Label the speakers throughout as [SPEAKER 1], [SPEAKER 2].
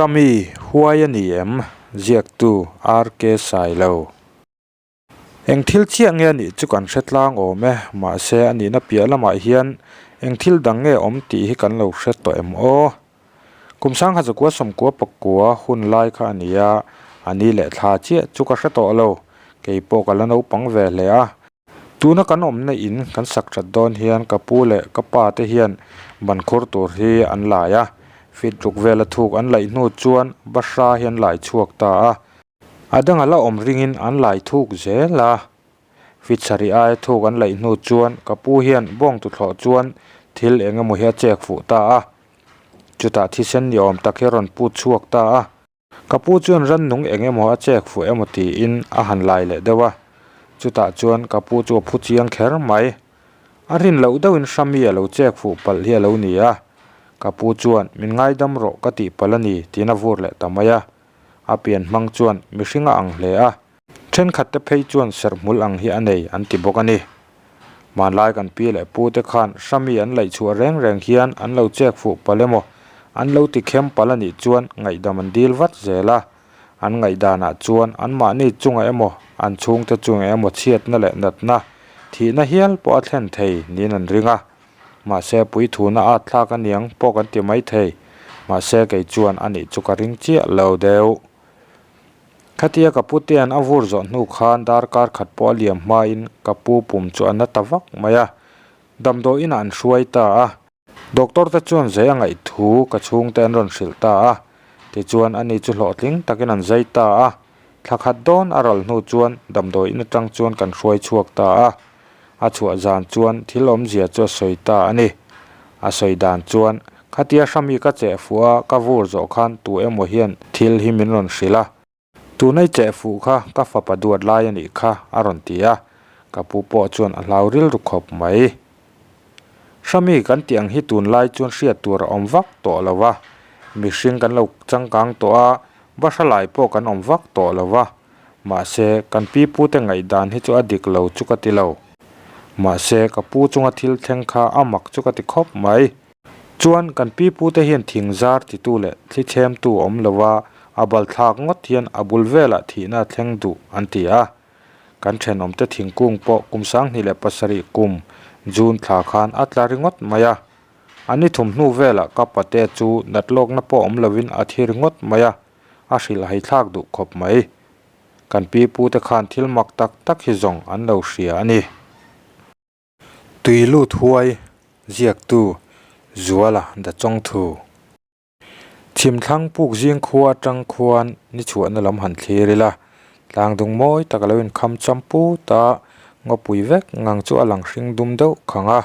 [SPEAKER 1] Hrami, huai a ni em? Ziaktu, RK Sailo. Eng thil chiah nge a nih chu kan hre tlang awm e, mahse a nihna piah lamah hian eng thil dang nge awm tih hi kan lo hre tawh em aw? Kum sangha zakua sawmkua pakua hun lai kha a ni a, a ni leh thla chiah chu ka hre tawh lo, kei pawh ka la naupang ve hle a. Tuna kan awmna in kan sak that dawn hian ka pu leh ka pa te hian ban khur tur hi an lai a, feet ruk vela thuk an laih hnu chuan bahra hi an lai chhuak ta a, a danga la awm ringin an lai thuk zel a, feet sarih aia thuk an laih hnu chuan ka pu hian bawng tuthlawh chuan thil eng emaw hi a chek fuh ta a, chutah thisen ni awm tak hi a rawn put chhuak ta a. Ka pu chuan rannung eng emaw a chek fuh emaw tiin a han lai leh deuh a, chutah chuan ka pu chu a phu chiang kher mai. A rin loh deuhin Hrami a lo chek fuh palh hi a lo ni a, ka pu chuan min ngaidam rawh ka tih palh a ni tiin a vur leh ta mai a. A pian hmang chuan mihring a ang hle a, thenkhat te phei chuan serhmul ang hi a nei an ti bawk a ni. Hmanlai kan pi leh pu te khan Hrami an laih chhuah reng reng hian an lo chek fuh palh emaw, an lo ti khem palh a nih chuan ngaihdam an dil vat zel a. An ngaihdanah chuan anmahni chungah emaw, an chhungte chungah emaw chhiatna leh natna, thihna hial pawh a thlen thei niin an ring a. Mahse puithuna at thlak aniang pawh kan ti mai thei. Mahse kei chuan a nih chu ka ring chiah lo deuh. Khatia ka putea'n a vur zawh hnu khan darkar khat pawh a liam hmain ka pu pum chu a na ta vak mai a, damdawi inah an hruai ta a. Doctor te chuan zai a ngaih thu ka chhungte an rawn hrilh ta a, tichuan ani chu hlawhtling takin an zai ta a. Thla khat dawn a ral hnu chuan damdawi in atang chuan kan hruai chhuak ta a, a chhuah zan chuan thil awmzia chu a sawi ta a ni. A sawi dan chuan Khatia Hrami ka cheh fuh a, ka vur zawh khan tu emaw hian thil hi min rawn hrilh a. Tunai cheh fuh kha ka fapa duat lai a nih kha a rawn ti a, ka pu pawh chuan a hlau rilru khawp mai. Hrami kan tih ang hi tunlai chuan hriat tur a awm vak tawh lo va, mihring kan lo changkang tawh a, bahra lai pawh kan awm vak tawh lo va, mahse kan pi pute ngaihdan hi chu a dik lo chu ka ti lo. Mahse ka pu chunga thil thleng kha a mak chu ka ti khawp mai. Chuan kan pi pute hian thing zar titu leh thli chhemtu awm lova a bal thlak ngawt hian a bul velah thihna a thleng duh an ti a. Kan thenawmte thingkung pawh kum 2007 kum June thla khan a tla ringawt mai a. A ni thum hnu velah ka pate chu nat lawkna pawh awm lovin a thi ringawt mai a, a hrilhhai thlak duh khawp mai. Kan pi pute khan thil mak tak tak hi zawng an lo hria a ni. Tui lut huai ziaktu Zuala da Chawngthu. Chhimthlang puk zing khua atang khuan ni chhuahna lam han thlir ila, tlang dung mawi tak a lo inkham cham put a, ngawpui vek ngang chu a lang hring dum deuh khang a.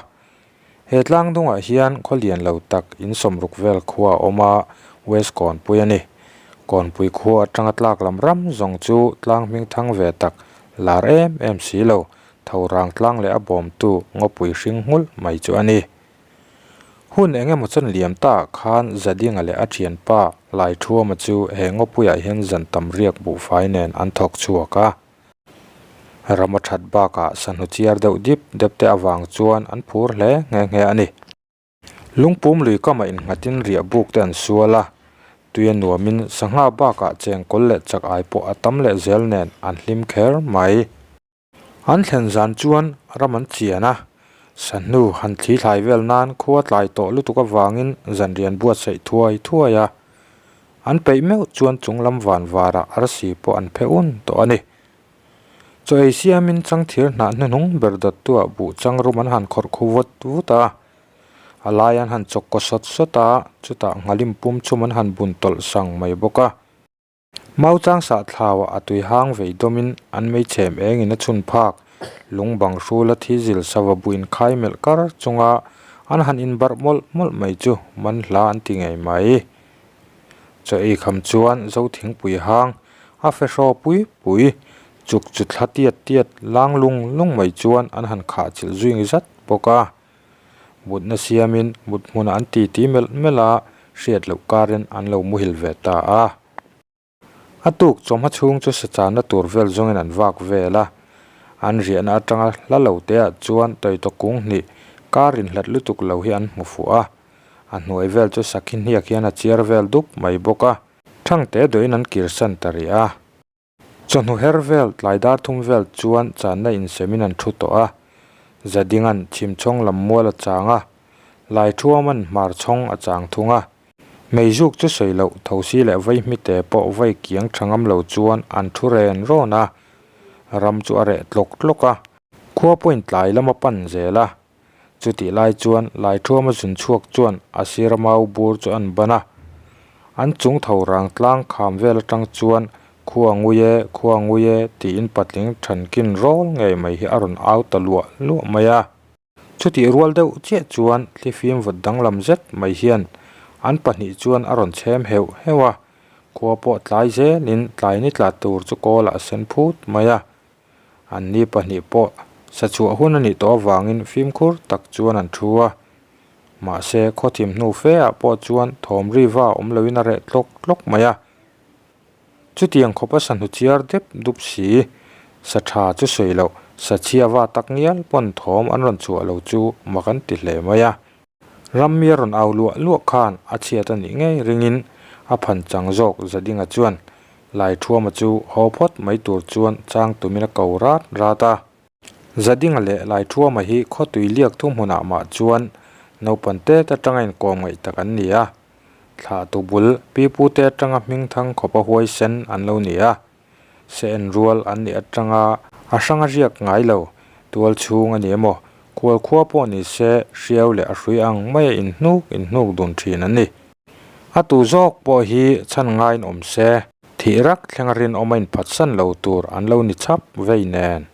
[SPEAKER 1] He tlang dungah hian khaw lian lo tak in sawmruk vel khua a awm a, West Kawnpui a ni. Kawnpui khua atanga tlak lam ram zawng chu tlang hming thang ve tak lar em em si lo Tho rang tlang leh a bawmtu ngawpui hring nghulh mai chu a ni. Hun eng emaw chuan liam ta khan Zadinga leh a thianpa Laithuama chu he ngawpuiah hian zan tam riak buhfai nen an thawk chhuak a. Ram a that bakah sahnu chiar deuh dip dep te avang chuan an phur hle nghe nghe a ni. Lungpum lui kamah innghatin riah buk te an sual a, tui a nuamin sangha bakah chengkawl leh chak ai pawh a tam leh zel nen an hlim kher mai. An thlen zan chuan ram an chian a, sahnu han thli thlai vel nan khua tlai tawh lutuk avangin zanrian buatsaih thuai thuai a, an peih meuh chuan chung lam van varah arsi pawh an phe un tawh a ni. Chaw ei siamin changthir hnah hnuhnung ber dawttuah buh changrum an han khawrh khu vut vut a, a lai an han chawk kaw sawt sawt a, chutah nghalim pum chhum an han bun tawlh sang mai bawk a. Mau chang sah thlauah a tui hang vei dawmin an meichhem engin a chhun phak, lung bang hrula thi zil sava buh inkhai melh kar chunga an han inbarh mawlh mawlh mai chu man hla an ti ngei mai. Chaw ei kham chuan zo thingpui hang a fe hraw pui pui, chuk chu thla tiat tiat lang lung lung mai chuan an han khah chilh zui ngi zat bawk a. Mutna siamin mut hmunah an titi melh melh a, hriat loh karin an lo muhil ve ta a. A tuk chawhma chhung chu sachana tur vel zawngin an vak vel a, an riahna atanga hla lo teah chuan tawitaw kung hnih kar inhlat lutuk lo hi an hmu fuh a, a hnuai vel chu sakhi hniak hian a chiar vel dup mai bawk a. Thangte dawhin an kirsan ta rih a. Chawhnu her vel, tlai dar thum vel chuan channa insemin an thu tawh a. Zadinga'n chhimchhawng lam mual a chang a, Laithuama'n hmarchhawng a chang thung a. Meizuk chu sawi loh, thosi leh vaihmite pawh vai kiang tha ngam lo chuan an thu ren rawn a. Ram chu a reh tlawk tlawk a, khua pawhin tlai lam a pan zel a. Chutih lai chuan Laithuama zun chhuak chuan a sira mau bur chu an ban a. An chung tho rang tlang kham vel atang chuan Khua ngui e, khua ngui e tiin patling thankin rawl ngei mai hi a rawn au ta luah luah mai a. Chutih rual deuh chiah chuan thlifim vawt danglam zet mai hian an pahnih chuan a rawn chhem heuh heuh a, khua pawh tlai zelin tlai ni tla tur chu kawl ah a sen phut mai a. An ni pahnih pawh sa chhuah hun a nih tawh avangin fimkhur tak chuan an thu a. Mahse khawthim hnu fe ah pawh chuan thawm ri va awm loin a reh tlawk tlawk mai a. Chutiang khawpa sa hnuchiar dep dup si, sa tha chu sawi loh, sa chhia va tak ngial pawn thawm an rawn chhuah lo chu mak an ti hle mai a. Rammi a rawn au luah luah khan a chhiat a nih ngei ringin a phan chang zawk Zadinga chuan Laithuama chu haw phawt mai tur chuan chang tumin a ko rat rat a. Zadinga leh Laithuama hi khawtui liak thu hmunah mah chuan naupang tet atanga inkawm ngaih tak an ni a. Thlah tu bul pipute atanga hming thang khawpa huaisen an lo ni a, se en rual an nih atanga a hrang a riak ngai lo, tual chhung a ni emaw, kual khua pawh ni se hriau leh a hrui ang maia inhnuk inhnuk dun thin an ni. A tu zawk pawh hi chhan ngaiin awm se, thih rak thlenga rinawm a inphatsan lo tur an lo ni chhap vei nen.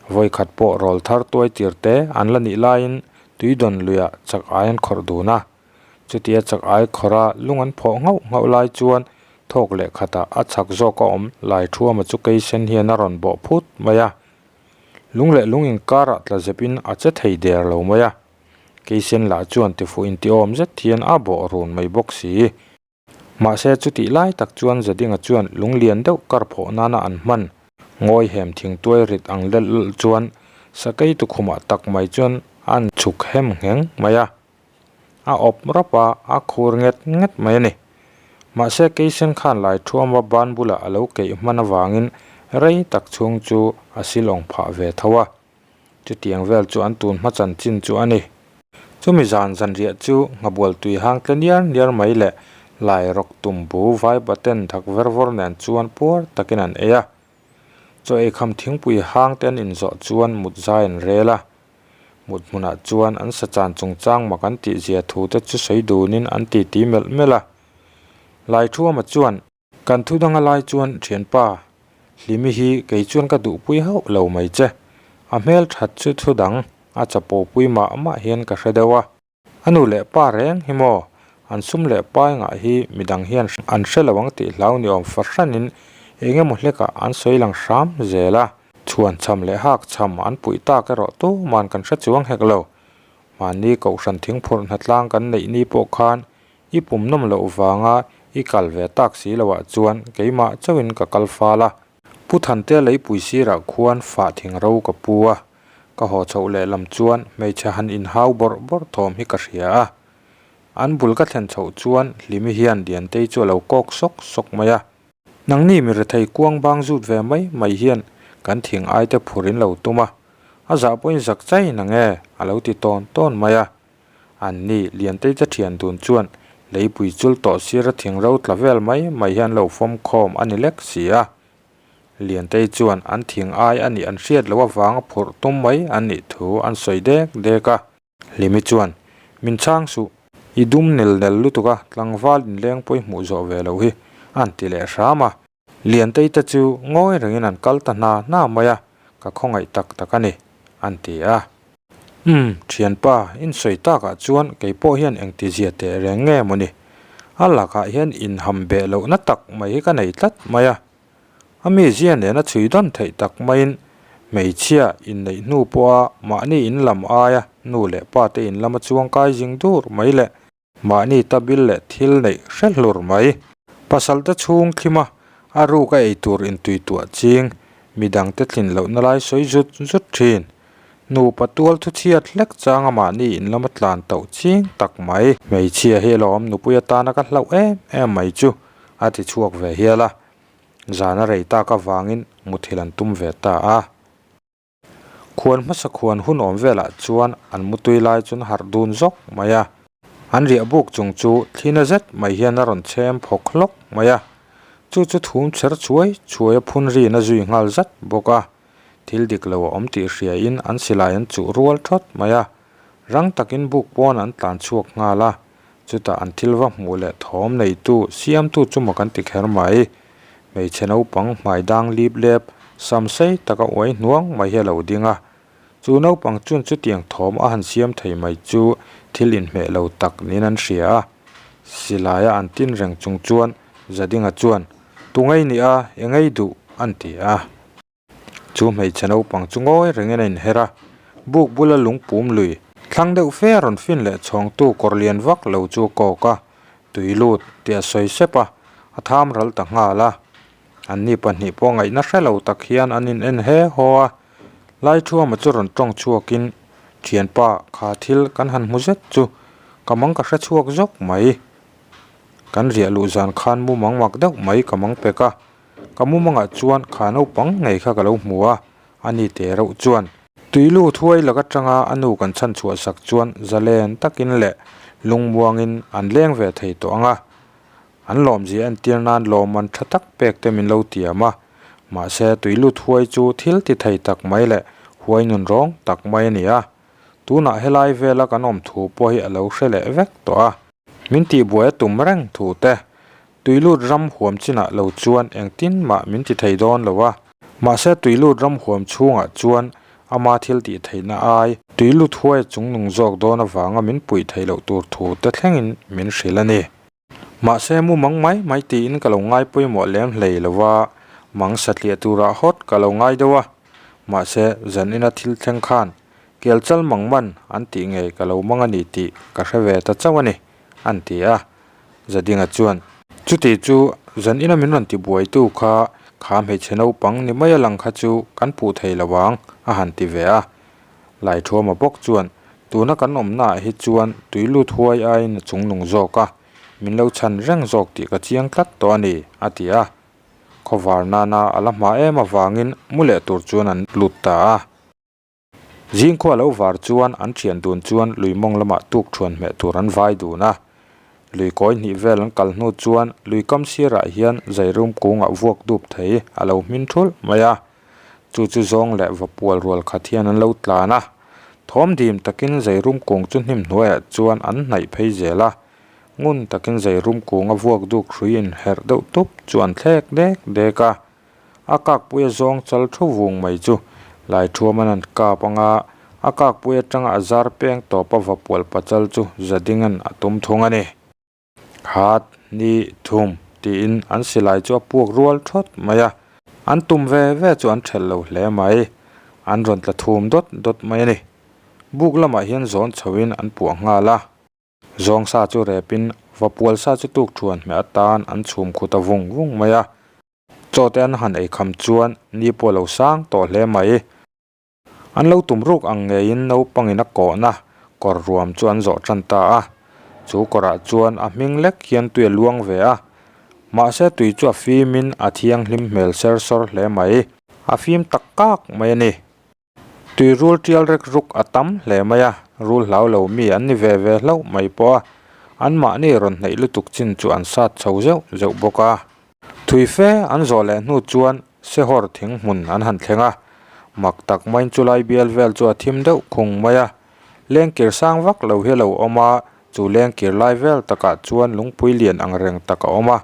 [SPEAKER 1] Vawikhat pawh rawl thar tuai tir te an la nih laiin tuidawn luiah chak ai an khawrh dun a. Chutia chak ai khawra lung an phawh nghauh nghauh lai chuan thawk leh khatah a chhak zawk a awm lai thuama chu keisen hian a rawn bawh phut mai a. Lung leh lung inkarah tla zepin a che thei der lo mai a. Keisen lah chuan tifuh intiawm zet hian a bawh run mai bawk si. Mahse chutih lai tak chuan Zadinga chuan lung lian deuh kar phawh nana an hman ngawi hem thingtuai rit ang lel lel chuan sakei tukhumah tak mai chuan a an chhuk hem ngheng mai a. A awp rawp a, a khur nget nget mai a ni. Mahse Keisen khan lai thuama ban bulah a lo keih hman avangin rei tak chhung chu a silawng phah ve tho a. Chutiang vel chu an tun hma chanchin chu a ni. Chumi zan zanriah chu nghabual tui hang tle niar niar mai leh lai rawk tum bu vai baten thak ver vawr nen chuan puar takin an ei a. Chaw eikham thingpui hang te an inzawh chuan mut zai an rel a. Mut hmunah chuan an sachan chungchang mak an tihzia thu te chu sawi dunin an titi melh melh a. Laithuama chuan. Kan thu danga lai chuan thianpa Hlimi hi kei chuan ka duhpui hauh lo mai che. A hmel that chu thu dang a chapo pui mah mah hian ka hre deuh a. A nu leh pa reng hi maw an sum leh pai ngah hi midang hian an hre lo ang tih hlau ni awm fahranin eng emaw hlekah an sawi lang hram zel a. Chhuan cham leh hak cham an puih tak erawh tuman kan hre chuang hek lo. Mahni kohhran thingphurh hnatlang kan neih ni pawh khan I pum nawm loh vanga i kal ve tak si loah chuan keimah chauhin ka kal fal a. Pu Thantea leipui sirah khuan fah thing ro ka pu a, ka haw chhoh lehlam chuan hmeichhe han inhau bawrh bawrh thawm hi ka hria a. An bul ka thlen chhoh chuan Hlimi hian Liantei chu a lo kawk sawk sawk mai a. Nangni mi rethei kuang bang zut ve mai mai hian kan thing aite phur in lo tum a, a zah pawhin zak chai nang e a lo ti tawn tawn mai a. An ni, Liantei te thian dun chuan leipui chul tawh sira thing ro tla vel mai mai hian lo fawm khawm a ni lek si a. Liantei chuan an thing ai a nih an hriat loh avanga phurh tum mai an nih thu an sawi dek dek a. Hlimi chuan, Min chhang suh, i dum nel nel lutuk a, tlangval inleng pawi hmuh zawh ve loh hi, an ti leh hram a. Liantei te chu ngawi rengin an kal ta hna hna mai a, ka khawngaih tak tak a ni, an ti a. Umm, thianpa, in sawi takah chuan kei pawh hian engtizia teh reng nge maw ni? A lakah hian inham beh lohna tak mai hi ka nei tlat mai a. A mizia nena chhui dawn theih tak maiin hmeichhia inneih hnu pawha mahni in lam aia nu leh pa te in lama chuang kai zing dur mai leh Mahni ta bil leh thil neih hre hlur mai. Pasal te chhung thlima a ruk a ei tur intui tuah ching, midang te tlin lohna lai sawi zut zut thin. Nupa tual thu chhiat hlek changa mahni in lama tlan tauh ching tak mai. Hmeichhia hi alawm nupui atana ka hlauh em em mai chu. A ti chhuak ve hial a. Zan a rei tak avangin muthilh an tum ve ta a. Khuan hmasa khuan hun awm velah chuan an mutui lai chu an harh dun zawk mai a. An riah buk chung chu thlina zet mai hian a rawn chhem phawk hlawk mai a. Chu chu thum chher chuai chuai a phun rin a zui nghal zat bawk a. Thil dik lo a awm tih hriain an silai an chuh rual thawt mai a. Rang takin buk pawn an tlan chhuak nghal a. Chutah an thil va hmuh leh thawm neitu siamtu chu maw kan ti kher mai. Hmeichhe naupang hmai dang lip lep, sam sei taka uai hnuang mai hi a lo ding a. Chu naupang chuan chutiang thawm a han siam thei mai chu thil inhmeh lo tak niin an hria a. Silaia an tin reng chung chuan Zadinga chuan, Tungei ni a, engei duh? an ti a. Chu hmeichhe naupang chu ngawi rengin a inher a, buk bula lungpum lui thlang deuh fe a rawn fin leh chhawngtu kawr lian vak lo chu a kawk a, tui lut tih a sawi sep a, a tham ral ta nghal a. Anni pahnih pawh ngaihna hre lo tak hian an in en he haw a, Laithuama chu rawn tawng chhuakin, Thianpa, kha thil kan han hmu zet chu ka mang ka hre chhuak zawk mai. Kan riah luh zan khan mumang mak deuh mai ka mang pek a, Ka mumangah chuan kha naupang ngei kha ka lo hmu a, a ni teh reuh chuan. Tui lut huai lak atanga a nu kan chhan chhuah sak chuan zalen takin leh lungmuangin an leng ve thei tawh ang a. An lawmzia entir nan lawmman tha tak pek te min lo tiam a. Mahse tui lut huai chu thil ti thei tak mai leh huai nun rawng tak mai a ni a. Tunah helai vela kan awm thu pawh hi a lo hre leh vek tawh a. Min tihbuai a tum reng thu te Tuilut ram huam chinah lo chuan engtin mah min ti thei dawn lo a, mahse tuilut ram huam chhungah chuan ama thil tih theihna ai tuilut huai chungnung zawk dawn avanga min puih theih loh tur thu te thlengin min hrilh a ni. Mahse mumang mai mai tiin ka lo ngai pawimawh lem hlei lo a, mang satliah turah hawt ka lo ngai deuh a, mahse zanina thil thleng khan kelchal mang man an tih ngei ka lo mang a ni tih ka hre ve ta chauh a ni, an ti a. Zadinga chuan, Chuti chu zan ina min rawn tibuaitu kha kha hmeichhe naupang ni mai a lang kha chu kan puh thei lo ang, a han ti ve a. Laithuama bawk chuan, Tuna kan awmnaah hi chuan tui lut huai aiin a chungnung zawk a, min lo chhan reng zawk tih ka chiang tlat tawh a ni, a ti a. Khawvar nana a la hma em avangin mu leh tur chuan an lut ta a. Zingkhua lo var chuan an thian dun chuan lui mawng lamah tuk thuan hmeh tur an vai dun a. Lui kawi hnih vel an kal hnu chuan lui kam sirah hian zairum kungah vuak dup thei a lo hmin thulh mai a. Chu chu zawng leh va pual rual khat hian an lo tlan a. Thawm dim takin zairum kung chu hnim hnuaiah chuan an hnaih phei zel a. Ngun takin zairum kunga vuak duk hrui inherh deuh tup chu an thlek dek dek a. A kakpui a zawng chal thu vung mai chu Laithuaman an kap ang a, a kakpui atanga a zar peng tawp a vapual pachal chu Zadingan a tum thung a ni. Khat, ni, thum tiin an silai chu a puak rual thawt mai a, an tum ve ve chu an thelh lo hle mai. An rawn tla thum dawt dawt mai a ni. Buk lamah hian zawn chhoin an puah nghal a. Zawng sa chu repin vapual sa chu tuk thuan hmeh atan an chhum khut a vung vung mai a. Chaw te an han ei kham chuan ni pawh a lo sang tawh hle mai. An lo tum ruk ang ngeiin naupangin a kawhna kawr ruam chu an zawh tan ta a. Chu kawrah chuan a hming lek hian tui a luang ve a. Mahse tui chu a fimin a thianghlim hmel ser sawr hle mai. A fim tak kak mai a ni. Tui rul tial rek ruk a tam hle mai a, rul hlau lo mi an ni ve ve hlauh mai pawh a, anmahni rawn hnaih lutuk chin chu an sat chho zeuh zeuh bawk a. Thui fe an zawh leh hnu chuan Sehawr thing hmun an han thleng a, mak tak maiin chulai bial vel chu a thim deuh khung mai a, lengkir sang vak lo hi a lo awm a, chu lengkir lai vel takah chuan lungpui lian ang reng tak a awm a,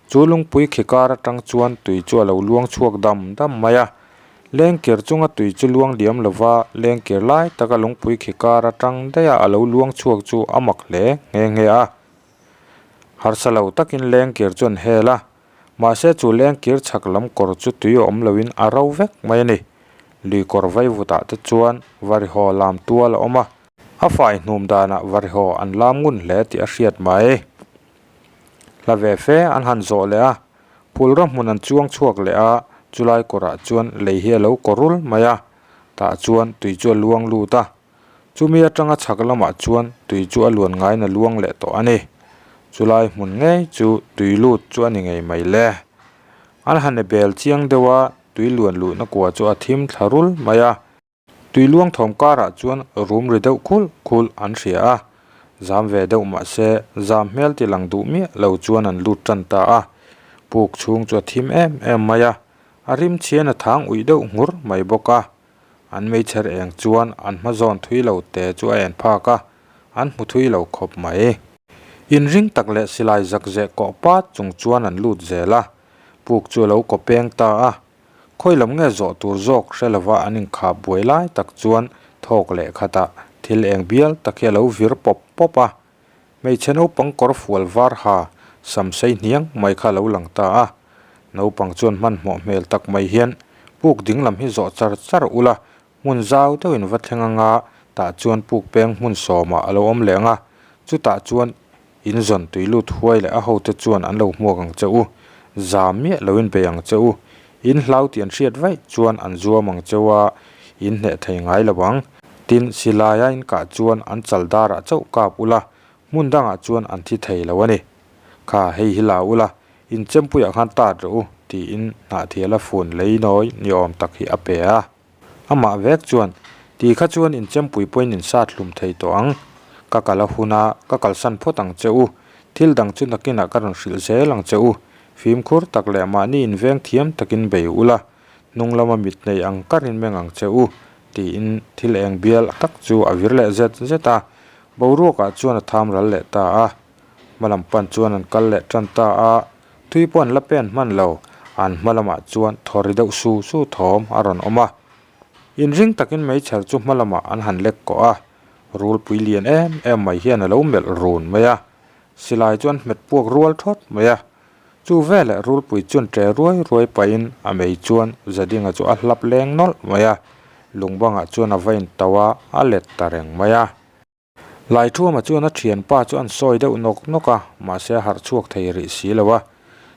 [SPEAKER 1] chu lungpui khi kar atang chuan tui chu a lo luang chhuak dam dam mai a. Lengkir chunga tui chu luang liam lova lengkir lai taka lungpui khi kar atang daih a a lo luang chhuak chu a mak hle nghe nghe a. Harsa lo takin lengkir chu an hel a, mahse chu lengkir chhak lam kawr chu tui a awm loin a ro vek mai a ni. Lui kawr vaivutah te chuan varihaw lam tual a awm a, a fai hnum danah varihaw an lam ngun hle tih a hriat mai. Hla ve fe an han zawh leh a, phulraw hmun an chuang chhuak leh a, chulai kawrah chuan lei hi a lo kawr rul mai a, tah chuan tui chu a luang lut a. Chumi atanga chhak lamah chuan tui chu a luan ngaiin a luang leh tawh a ni. Chulai hmun ngei chu tui lut chu a ni ngei mai le. An han e bel chiang deuh a, tui luan luhna kua chu a thim thla rul mai a. Tui luang thawm karah chuan rum ri deuh khulh khulh an hria a, zam ve deuh mah se zam hmel ti lang duh miah lo chuan an lut tan ta a. Puk chhung chu a thim em em mai a, a rim chhian a thang uih deuh nghur mai bawk a. An meichher eng chuan an hma zawn thui lo te chu a en phak a, an hmu thui lo khawp mai. Inring tak leh silai zakzeh kawh pat chung chuan an lut zel a, puk chu a lo kaw peng ta a. Khawi lam nge zawh tur zawk hre lova an inkhah buai lai tak chuan thawk leh khatah thil eng bial tak hi a lo vir pawp pawp a. Hmeichhe naupang kawr fual var ha sam sei hniang mai kha a lo lang ta a. Naupang chuan hmanhmawh hmel tak mai hian puk ding lam hi zawh char char ula Hmun zau deuhin va thleng anga tah chuan puk peng hmun sawmah a lo awm leh ang a, chutah chuan in zawn tui lut huai leh a hote chuan an lo hmuak ang che u, zam miah loin bei ang che u, in hlau tih an hriat vaih chuan an zuam ang che u a, in hneh thei ngai lo ang. Tin, silaia in kah chuan an chal darah chauh kap ula, hmun dangah chuan an thi thei lo a ni. Kha, hei hi la ula, in chempuiah khan tat rawh u, tiin hnahthiala fun lei nawi ni awm tak hi a pe a. Amah vek chuan, Ti kha chuan in chempui pawhin in sat hlum thei tawh ang. Ka kal a hun a, ka kalsan phawt ang che u. Thil dang chu nakinah ka rawn hrilh zel ang che u. Fimkhur tak leh mahni inveng thiam takin bei ula, hnung lama mit nei ang karin meng ang che u, tiin thil eng bial tak chu a vir leh zet zet a. Boruakah chuan a tham ral leh ta a. Hmalam pan chuan an kal leh tan ta a. Tui pawh an la pen hman lo, an hma lamah chuan thaw ri deuh su su thawm a rawn awm a. Inring takin meichher chu hma lamah an han lek kawh a, rulpui lian em em mai hian a lo melh run mai a, silai chu an hmet puak rual thawt mai a. Chu veleh rulpui chuan ṭe ruai ruai pahin a mei chuan Zadinga chu a hlap leng nawlh mai a, lungbangah chuan a va intauh a, a let ta reng mai a. Laithuama chuan a thianpa chu an sawi deuh nawk nawk a, mahse a harh chhuak thei rih si lo a.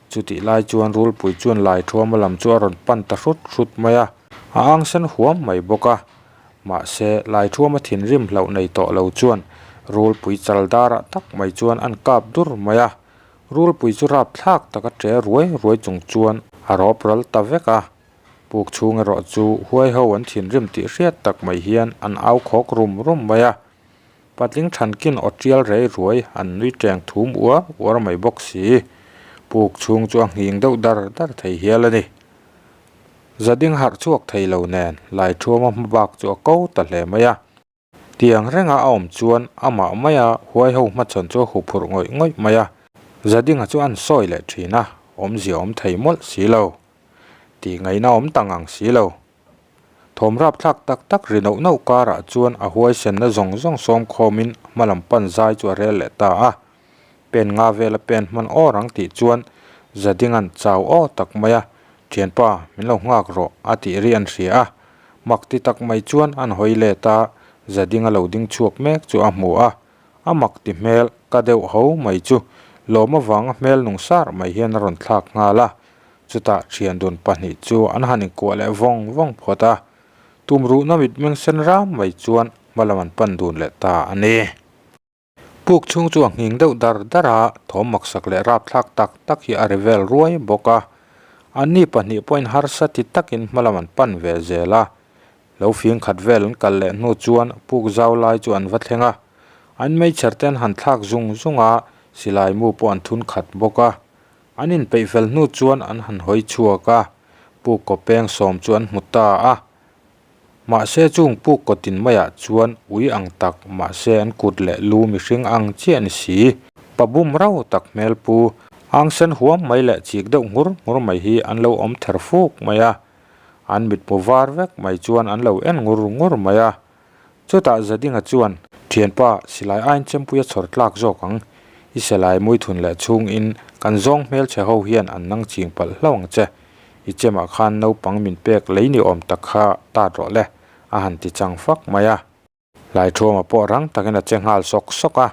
[SPEAKER 1] Chutih lai chuan Rulpui chuan Laithuama lam chu a rawn pan ta hrut hrut mai a, a ang sen huam mai bawk a. Mahse, Laithuama thinrim hlauh nei tawh lo chuan Rulpui chal darah tak mai chuan an kap dur mai a. Rulpui chu rapthlak taka ṭe ruai ruai chung chuan a rawp ral ta vek a. Puk chhung erawh chu huai ho an thinrim tih hriat tak mai hian an au khawk rum rum mai a. Patling thankin aw tial rei ruai an nui teng thum uar uar mai bawk si. Puk chhung chu a nghing deuh dar dar thei hial a ni. Zading harh chhuak thei lo nen Laithuama hmabak chu a ko ta hle mai a. Tiang renga a awm chuan amah maia huai ho hmachhawn chu a huphurh ngawih ngawih mai a, Zadinga chu an sawi leh thin a, awmzia awm thei mawlh si lo. Tih ngaihna awm ta ngang si lo. Thawm rapthlak tak tak ri nauh nauh karah chuan a huaisenna zawng zawng sawm khawmin hmalam pan zai chu a rel leh ta a. Pen nga vela pen hman awr ang tih chuan Zadinga'n chau aw tak mai a, Thianpa, min lo nghak rawh, a tih ri an hria a. Mak ti tak mai chuan an hawi let a, Zadinga lo ding chhuak mek chu a hmu a. A mak ti hmel ka deuh ho mai chu lawm avanga hmel nung sar mai hian a rawn thlak nghal a. Chutah thiandun pahnih chu an han inkuah leh vawng vawng phawt a. Tumruhna mitmeng sen ram mai chuan hmalam an pan dun leh ta a ni. Puk chhung chu a nghing deuh dar dar a, thawm maksak leh rapthlak tak tak hi a ri vel ruai bawk a. Anni pahnih pawhin harsa ti takin hmalam an pan ve zel a. Lo fing khat vel an kal leh hnu chuan puk zau lai chu an va thleng a. An meichher te an han thlak zung zung a, silai mu pawh an thun khat bawk a. An inpeih fel hnu chuan an han hawi chhuak a, puk kaw peng sawm chu an hmu ta a. Mahse chung puk kawtin maiah chuan ui ang tak mahse an kut leh lu mihring ang chiah ni si. Pa bum rau tak hmel pu ang sen huam mai leh chik deuh nghur nghur mai hi an lo awm ther fuk mai a. An mitmu var vek mai chuan an lo en ngur ngur mai a. Chutah Zadinga chuan, Thianpa, silai aiin chempui a chhawr tlak zawk ang. I silai muithun leh chhungin kan zawng hmelchhe ho hian an nang ching palh hlauh ang che. I chemah khan naupang min pek lei ni awm tak kha tat rawh le, a han ti chang fak mai a. Laithuama pawh rang takin a che nghal sawk sawk a.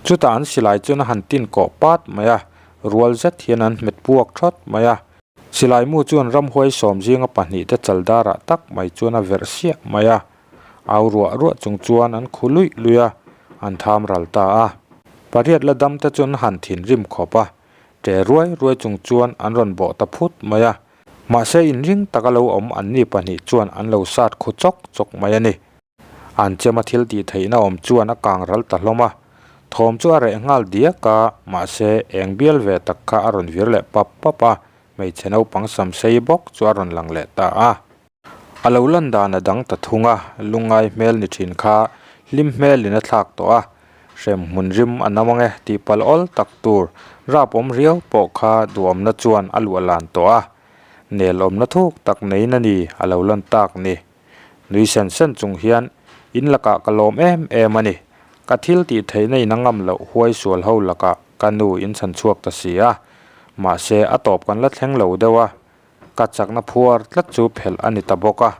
[SPEAKER 1] Chutah an silai chuan a han tin kawh pat mai a, rual zet hian an hmet puak thawt mai a. Silai mu chuan ramhuai sawm zinga pahnihte chaldarah tak mai chuan a verh siah mai a. Au ruah ruah chung chuan an khu luih luih a, an tham ral ta a. Pariat la dam te chu an han thinrim khawp a, ṭe ruai ruai chung chuan an rawn bawh ta phut mai a. Mahse inring taka lo awm anni pahnih chuan an lo sat khu chawk chawk mai a ni. An chema thil tih theihna awm chuan a kang ral ta hlawm a, thawm chu a reh nghal diak a, mahse eng bial ve tak kha a rawn vir leh pap pap a, hmeichhe naupang sam sei bawk chu a rawn lang leh ta a. A lo lan dan a dang ta thung a, lungngai hmel ni thin kha hlim hmelin a thlak tawh a, hrem hmun rim a nam ang e tih palh awl tak tur rap awm riau pawh kha duhawmna chuan a luah lan tawh a, nel awmna thuk tak neiin a ni a lo lan tak ni. Nui sen sen chung hian, In lakah ka lawm em em a ni. Ka thil tih theihna in a ngam loh huai sual ho lakah ka nu in chhan chhuak ta si a. Mahse, a tawp kan la thleng lo deuh a. Ka chakna phuar tlat chu phelh a ni ta bawk a.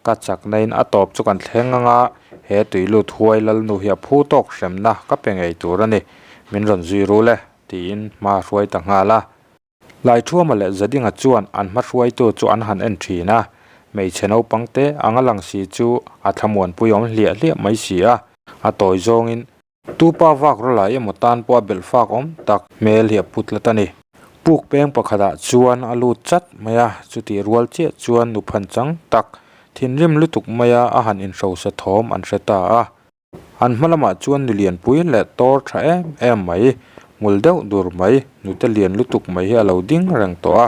[SPEAKER 1] Ka chakna in a tawp chu kan thleng ang a, he tuilut huai lalnu hi a phu tawk hremna ka pe ngei tur a ni. Min rawn zui rul e, tiin hma hruai ta nghal a. Laithuama leh Zadinga chuan an hmahruaitu chu an han en thin a, hmeichhe naupang te anga lang si chu a thlamuanpui awm hliah hliah mai si a, a tawi zawngin tupa vak rawlai emaw tan pawh a belh fak awm tak hmel hi a pu tlat a ni. Puk peng pakhatah chuan a lut chat mai a, chutih rual chiah chuan nu phanchang tak thinrim lutuk maia a han inhrosa thawm an hre ta a. An hma lamah chuan nu lianpui leh tawr tha em em mai, hmul deuh dur mai, hnute lian lutuk mai hi a lo ding reng tawh a.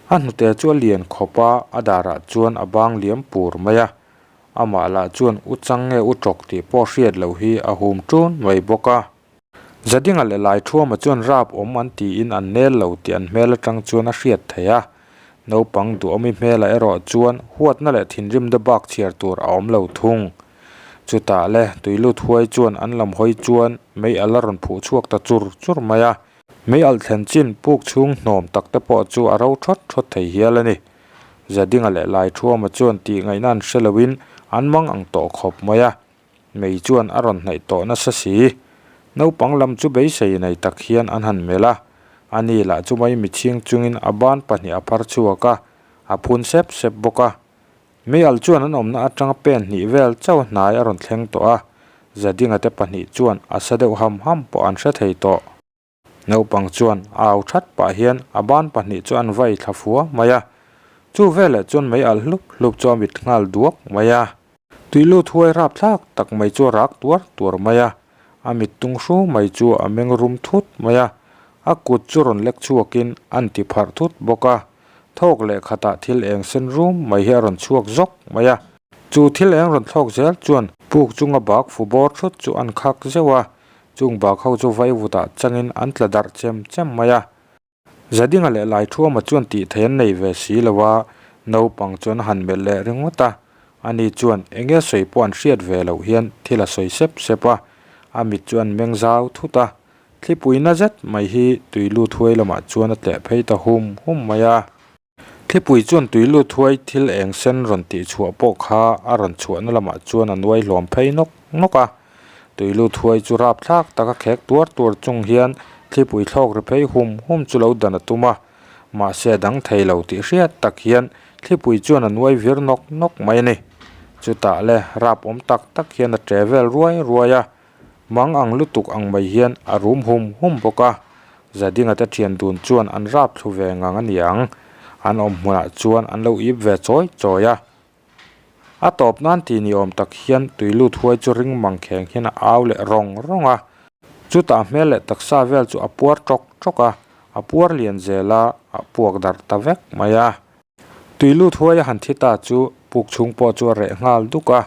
[SPEAKER 1] A hnute chu a lian khawp a, a darah chuan a bang liam pur mai a. Amah lah chuan u chang nge u tawk tih pawh hriat loh hi a hum tun mai bawk a. Zadinga leh Laithuama chuan rap awm an tiin an nel lo tih an hmel atang chuan a hriat theih a. Naupang duhawmi hmelah erawh chuan huatna leh thinrimna bak chhiar tur a awm lo thung. Chutah le tuilut huai chuan an lam hawi chuan mei alh a rawn phuh chhuak ta chur chur mai a. Mei alh thlen chin puk chhung hnawm tak te pawh chu a ro thawt thawt thei hial a ni. Zadinga leh Laithuama chuan tih ngaihna an hre loin an mang ang tawh khawp mai a. Mei chuan a rawn hnaih tawh nasa si. Naupang lam chu beisei nei tak hian an han melh a. Ani lah chu mai mitchhing chungin a ban pahnih a phar chhuak a, a phun sep sep bawk a. Meialh chuan an awmna atanga pen hnih vel chauh hnai a rawn thleng tawh a, Zadinga te pahnih chuan a sa deuh ham ham pawh an hre thei tawh. Naupang chuan a au that pah hian a ban pahnih chu an vai thla fua mai a, chu veleh chuan meialh hlup hlup chu a mit nghal duak mai a. Tuilut huai rapthlak tak mai chu a rak tuar tuar mai a, a mit tung hru mai chu a meng rum thut mai a, a kut chu rawn lek chhuakin an ti pharh thut bawk a. Thawk leh khatah thil eng sen rum mai hi a rawn chhuak zawk mai a. Chu thil eng rawn thlawk zel chuan puk chunga bak fu bawr thut chu an khak zeuh a, chung bak ho chu vaivutah changin an tla darh chem chem mai a. Zadinga leh Laithuama chuan tih theih an nei ve si lo a, naupang chu an han melh leh ringawt a. Ani chuan eng nge sawi pawh an hriat ve loh hian thil a sawi sep sep a, a mit chu an meng zau thut a. Thlipui na zet mai hi tui lut huai lamah chuan a tleh phei ta hum hum mai a. Thlipui chuan tui lut huai thil eng sen rawn tih chhuah pawh kha a rawn chhuahna lamah chuan a nuai hlawm phei nawk nawk a. Tui lut huai chu rapthlak taka khek tuar tuar chung hian thlipui thlawk ri phei hum hum chu lo dan a tum a. Mahse a dang thei lo tih hriat tak hian thlipui chuan a nuai vir nawk nawk mai a ni. Chutah le rap awm tak tak hian a ṭe vel ruai ruai a. Mang ang lutuk ang mai hian a rum hum hum bawk a, Zadinga te thian dun chuan an rap thlu ve ngang a niang. An awm hmunah chuan an lo ip ve chawi chawi a. A tawp nan ti ni awm tak hian tui lut huai chu ring mang kheng hian a au leh rawng rawng a. Chutah hmel leh taksa vel chu a puar tawk tawk a, a puar lian zel a, a puak darh ta vek mai a. Tui lut huai a han thi ta chu puk chhung pawh chu a reh nghal duk a,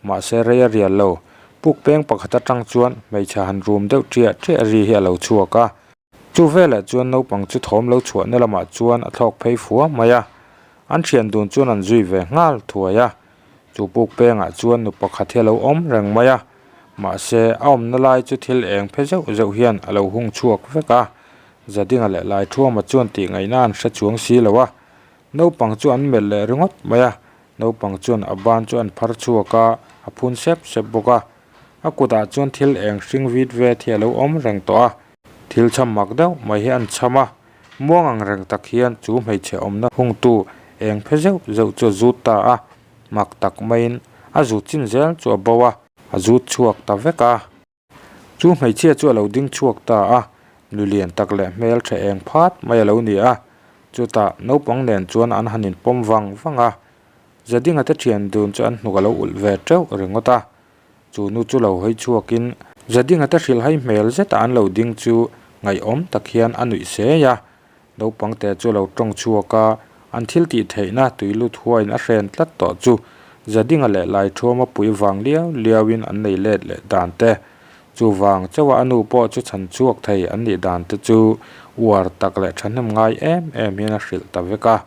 [SPEAKER 1] mahse rei a rial lo. Puk peng pakhat atang chuan hmeichhe han rum deuh ṭiah ṭiah ri hi a lo chhuak a. Chu velah chuan naupang chu thawm lo chhuahna lamah chuan a thlawk phei fua mai a. An thian dun chuan an zui ve nghal thuai a. Chu puk pengah chuan nu pakhat hi a lo awm reng mai a, mahse a awmna lai chu thil eng phe zeuh zeuh hian a lo hung chhuak vek a. Zadinga leh Laithuama chuan tih ngaihna an hre chuang si lo a, naupang chu an melh leh ringawt mai a, naupang chuan a ban chu an phar chhuak a, a phun sep sep bawk a. A kutah chuan thil eng hring vit vet hi a lo awm reng tawh a, thil chham mak deuh mai hi an chham a, muang ang reng tak hian chu hmeichhe awmna hungtu eng phe zeuh zeuh chu a zut ta a, mak tak maiin a zut chin zel chu a bo a, a zut chhuak ta vek a. Chu hmeichhia chu a lo ding chhuak ta a, nu lian tak leh hmel tha eng phat mai a lo ni a. Chutah naupang nen chuan an han inpawm vang vang a, Zadinga te thian dun chu an hnuk a lo ulh ve teuh ringawt a. Chu nu chu lo hawi chhuakin Zadinga te hrilhhai hmel zeta an lo ding chu ngaihawm tak hian a nuih sei a. Naupang te chu a lo tawng chhuak a, an thil tih theihna tui lut huain a hren tlat tawh chu Zadinga leh Laithuama pui vang liau liauin an nei let leh dan te, chuvang chauha a nu pawh chu chhan chhuak thei an nih dan te chu uar tak leh thahnem ngai em em hian a hrilh ta vek a.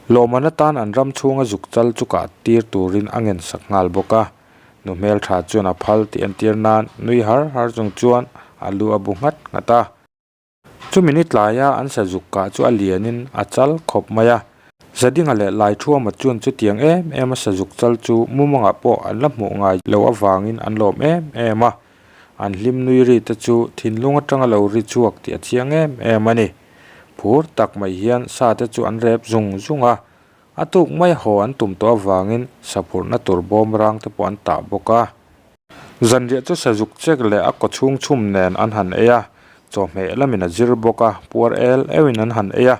[SPEAKER 1] Lawhman atan an ram chhunga zuk chal chu kah tir turin a ngen sak nghal bawk a, nu hmeltha chuan a phal tih entir nan nui har har chung chuan a lu a bu nghat nghat a. Chumi ni tlaia an sazuk kah chu a lianin a chal khawp mai a, Zadinga leh Laithuama chuan chutiang em em a sazuk chal chu mumangah pawh an la hmuh ngai lo avangin an lawm em em a, an hlim nui ri te chu thinlung atanga lo ri chhuak tih a chiang em em a ni. Phur tak mai hian sa te chu an rep zung zung a, a tuk mai haw an tum tawh avangin saphurhna tur bawm rang te pawh an tah bawk a. Zanriah chu sazuk chek leh a kawchhung chhum nen an han ei a, chawhmeh lamin a zir bawk a, puar el euhin an han ei a.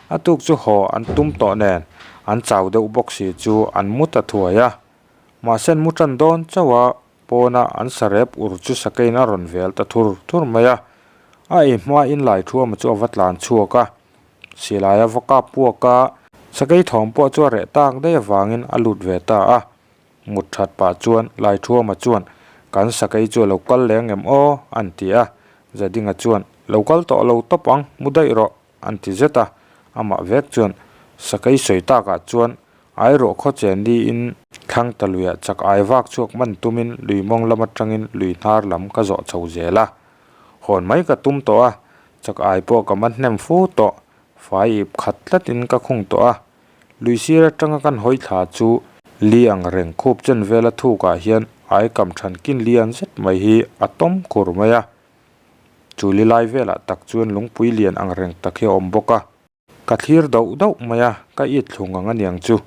[SPEAKER 1] A tuk chu haw an tum tawh nen an chau deuh bawk si chu an mu ta thuai a. Mahse an mu tan dawn chauh a, pawna an sarep ur chu sakeiin a rawn vel ta thur thur mai a. A ei hmain Laithuama chu a va tlan chhuak a, silai a va kap puak a, sakei thawm pawh chu a reh tak daih avangin a lut ve ta a. Mut that pah chuan Laithuama chuan, Kan sakei chu a lo kal leh angem aw? an ti a. Zadinga chuan, Lo kal tawh lo tawp ang, mu daih rawh, an ti zet a. Amah vek chuan sakei sawi takah chuan Airawh khaw chen niin thlang ta luiah chak ai vak chhuak man tumin lui mawng lam atangin lui hnar lam ka zawh chho zel a. Hawn mai ka tum tawh a, chak ai pawh ka man hnem fu tawh, fai ip khat tlatin ka khung tawh a. Lui sir atanga kan hawi thla chu li ang reng khup chen vela thukah hian ai kam than kin lian zet mai hi a tawm kur mai a. Chu li lai velah tak chuan lungpui lian ang reng tak hi a awm bawk a. Ka thlir dauh dauh mai a, ka it thlung ang aniang chu.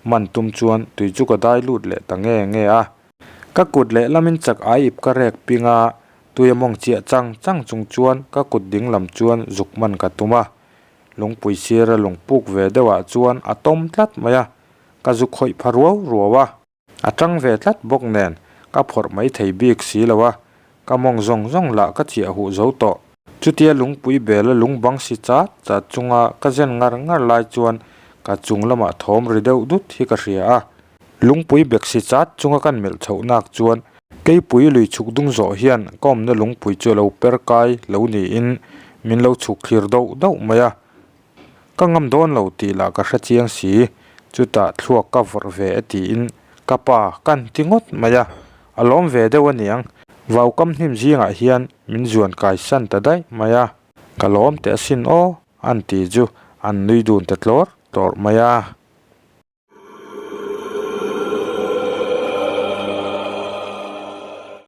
[SPEAKER 1] Man tum chuan tui chu ka dai lut leh ta nge nge a. Ka kut lehlamin chak ai ip ka rek ping a, tui a mawng chiah chang chang chung chuan ka kut ding lam chuan zuk man ka tum a. Lungpui sira lung puk ve deuhah chuan a tawm tlat mai a, ka zu khawih pha ruau ruau a. A tang ve tlat bawk nen ka phawrh mai thei bik si lo a, ka mawng zawng zawng lah ka chiah huh zo tawh. Chutia lungpui bela lung bang si chat chat chunga ka zen ngar ngar lai chuan ka chung lamah thawm ri deuh dut hi ka hria a. Lungpui bek si chat chunga kan melh chhoh nak chuan Keipui lui chhuk dung zawh hian ka awmna lungpui chu a lo per kai lo niin min lo chhuk thlir dauh dauh mai a. Ka ngam dawn lo tih lah ka hre chiang si, chutah thluak ka vawrh ve e tiin ka pa kan ti ngawt mai a, a lawm ve deuh aniang. Vaukam hnim zingah hian min zuan kai san ta daih mai a, ka lawm teh asin aw an ti chu an nui dun ta tlawr tlawrh mai a.